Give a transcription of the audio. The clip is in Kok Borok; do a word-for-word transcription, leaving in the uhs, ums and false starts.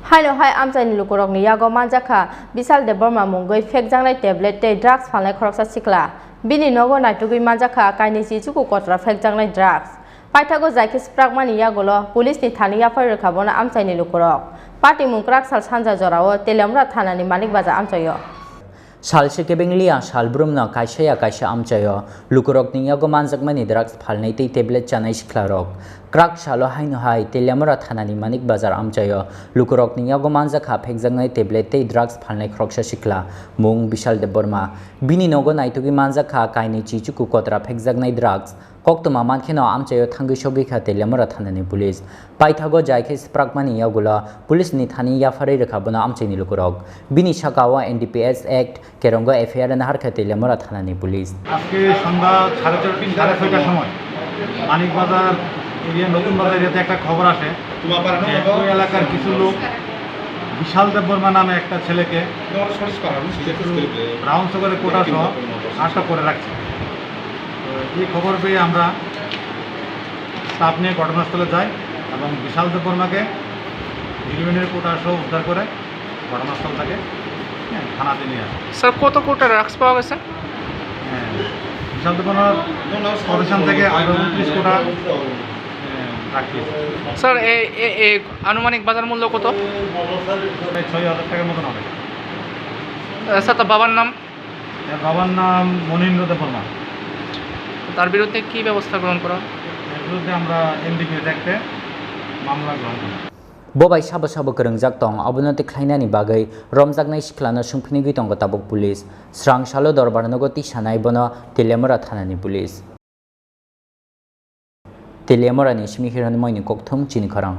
Haino hai amchaini lukurokni yago manjakha Bishal Debbarma mungwi phekjaknai tablet tei drugs phalnai khoroksa sikla. Bini nogo naitugwi manjakha kainwi chichuku kotra phekjaknai drugs. Paithago jai khe swprakmani yagulo police ni thani yaphar rwkha bono amchaini lukurok. Patimung kwrak sal sanja jorao Teliamura thanani Manik Bazar amchaio. Salse kebeng liya salbrumno kaisa ya kaisa amchaio lukurokni yago manjakmani drugs phalnai tei tablet chanai siklarok. Kwrak salo haino hai Teliamura thanani Manik Bazar amchaio lukurokni yago manjakha phekjaknai tablet tei drugs phalnai khoroksa sikla, mung Bishal Debbarma. Bini nogo naitugwi manjakha kainwi chichuku kotra phekjaknai drugs. Koktwma mankheno amchaio thangwi sogwi kha Teliamura thanani police. Paithago jai khe swprakmani yagulo police ni thani yapharwi rwkha bono amchaini lukurok. Bini saka o N D P S Act kerongo F I R nahar kha Teliamura thanani police. আজকে সন্ধ্যা সাড়ে চার, সাড়ে ছয়টার সময় মানিক বাজার এরিয়া, নতুন বাজার এরিয়াতে একটা খবর আসে যে ওই এলাকার কিছু লোক বিশাল দেববর্মা নামে একটা ছেলেকে ব্রাউন সুগারের কোটা সহ আটক করে রাখছে। তো এই খবর পেয়ে আমরা স্টাফ নিয়ে ঘটনাস্থলে যাই এবং বিশাল দেববর্মাকে হিরোইনের কোটা সহ উদ্ধার করে ঘটনাস্থল থেকে, হ্যাঁ, থানাতে নিয়ে আসি। স্যার, কত কোটা ড্রাগস পাওয়া গেছে? হ্যাঁ, বিশাল দেববর্মার পজিশন থেকে আমরা ঊনত্রিশ কোটা, হ্যাঁ, ড্রাগ পেয়েছি। স্যার, এ, এ, এ, আনুমানিক বাজার মূল্য কত? প্রায় ছয় হাজার টাকার মতন হবে। আহ, স্যার, তার বাবার নাম? এর বাবার নাম মনীন্দ্র দেববর্মা। তার বিরুদ্ধে কি ব্যবস্থা গ্রহণ করা? এর বিরুদ্ধে আমরা এনডিপিএস অ্যাক্টে মামলা গ্রহণ করি। Bo bai sabo sabo kwrwngjak tong, abono tei khlainani bagwi romjaknai siklano swngphinigwi tongo tabuk police. Srang salo dorbar nogo tisanai bono Teliamura thanani police. Teliamurani simi Hiranmoyni kokthum chini khorang.